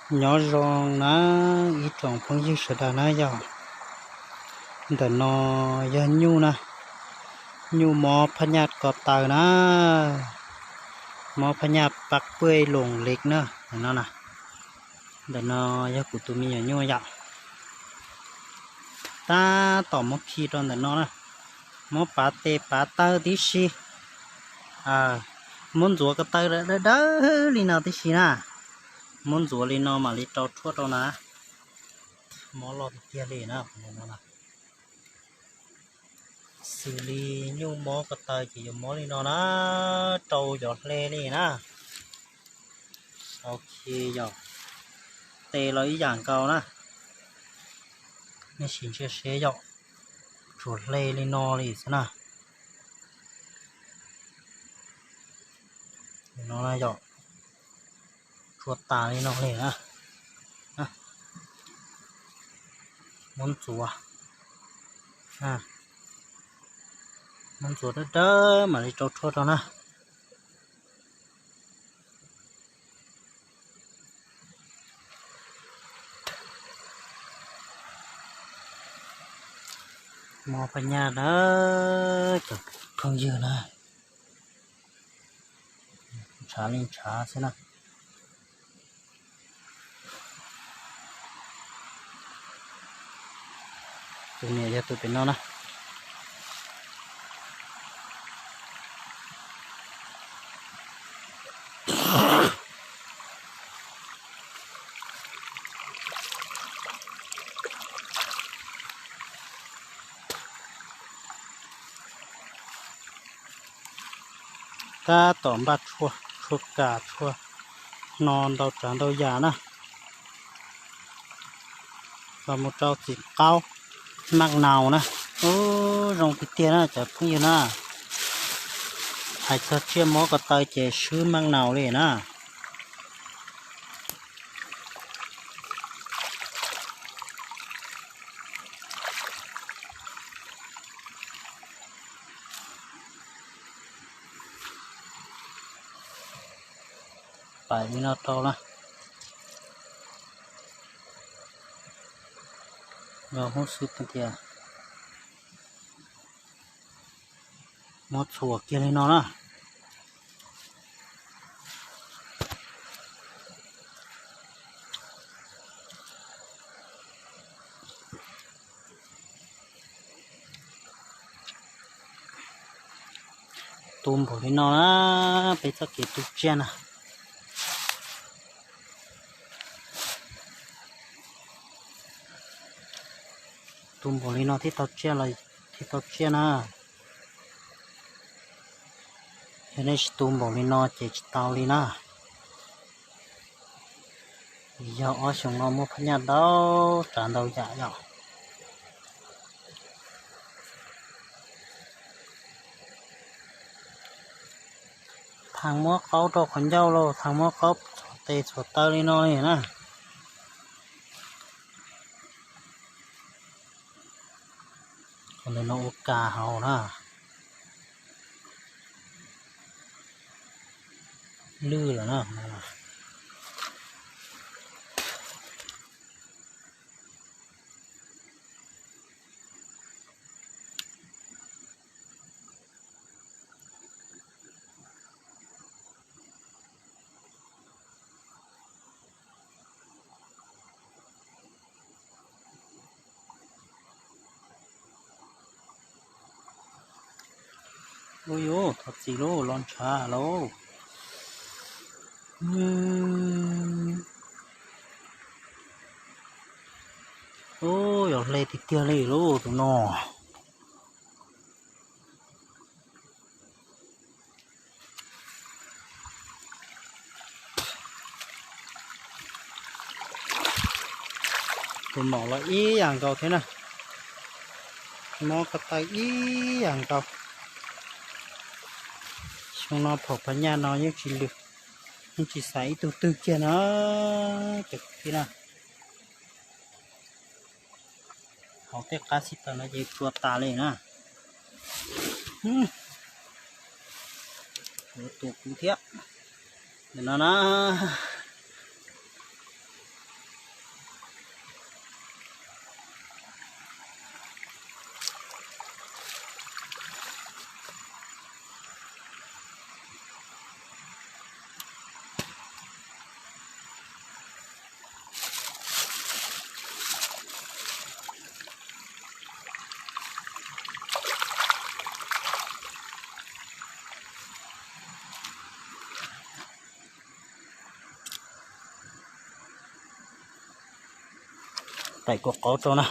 Nyob zoo na ib tsoom phooj ywg sawv daws na yog, ntawm no yog nyuj na, nyuj mob phab nyaj ko taw na, mob phab nyaj pab puaj loos lis na, ntawm no na, ntawm no yog kuv tus me nyuam nyuj yom. Tab tom muab khi rau ntawm no na, muab pav tes pav taw tib si, muab ntxuav ko taw dawb dawb li no tib si na, muab ntxuav li no mam li rau tshuaj rau na, mob loj tiag tiag li na. Xws li nyuj mob ko taw ces yuav mob li no na, rau cov hle li na. Ok yog, tes los ib yam nkaus na, nej sim ntsia seb yog, tsuas hle li no li xwb na. No yog, tsuas tas li no li na. Muab ntxuav, muab ntxuav dawb dawb mam li rau tshuaj rau na. Mob phab nyaj na, cov phooj ywg na, ntshav li ntshav xwb na. Tus niam yog tus pem no na. Tab tom npaj tshuaj, tshuaj kam tshuaj hno ntau tsav ntau yam na, los mus rau txiv qaub maj naus na. Ub, zoo tiag tiag na cov phooj ywg na, hais txog tsiaj mob ko taw ces swb maj naus li na. Pais li no rau na, los hub xwb tias muab txhuam kiag li no na. Tu npaum li no na, peb txoj kev tu tsiaj na. Tu npaum li no thiaj tau tsiaj los thiaj tau tsiaj na. Yog nej tsis tu npaum li no ces tsis tau li na. Yog ob xyoo no muaj phab nyaj ntau tsav ntau yam yom. Thaaj muab qaub rau qhov ncauj lauj, thaaj muab qaub txhuam tes txhuam taw li no li na. Qhov ntawm no ua kas hauv na. Lwj lawm na. Ub yuv, thov txim lauj, los ntshav lauj. Ub, yog hle tiag tiag li lauj tus no. Tus maum los ib yam nkaus thiab na, mob ko taw ib yam nkaus. Xyoo no phaum phab nyaj no yeej tsis lwm, yeej tsis xaiv ib tug twg kiag na, cov kwv tij na. Hauv tej qab xib taws no ces tshuav tas li na. Yuav tua kuv thiab. Nim no na, qaim kua qauv rau na.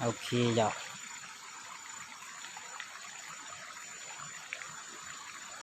Ok yog,